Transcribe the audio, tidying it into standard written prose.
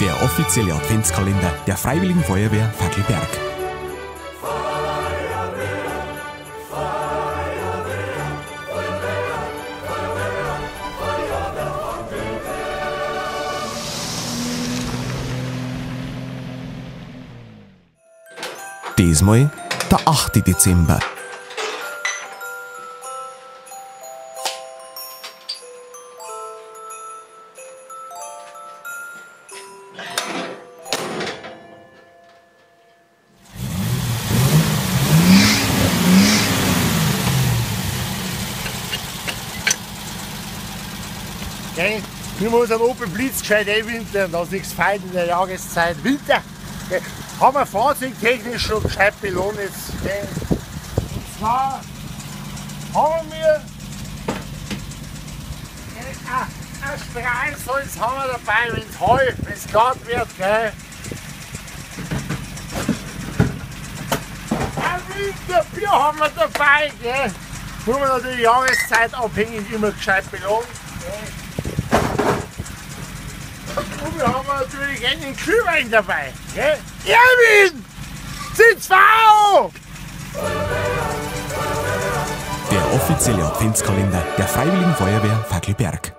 Der offizielle Adventskalender der Freiwilligen Feuerwehr Fackelberg. Diesmal der 8. Dezember. Okay. Wir müssen einen Opel Blitz gescheit einwintern, dass nichts fehlt in der Jahreszeit. Winter, okay, haben wir fahrzeugtechnisch schon gescheit belohnt jetzt. Okay. Und zwar haben wir ein Strahlsalz haben wir dabei, wenn es heu, wenn es kalt wird. Okay. Ein Winterbier haben wir dabei. Okay. Muss man natürlich jahreszeitabhängig immer gescheit belohnen. Okay. Und wir haben natürlich einen Glühwein dabei. Gell? Erwin! Sind zwei! Der offizielle Adventskalender der Freiwilligen Feuerwehr Fackelberg.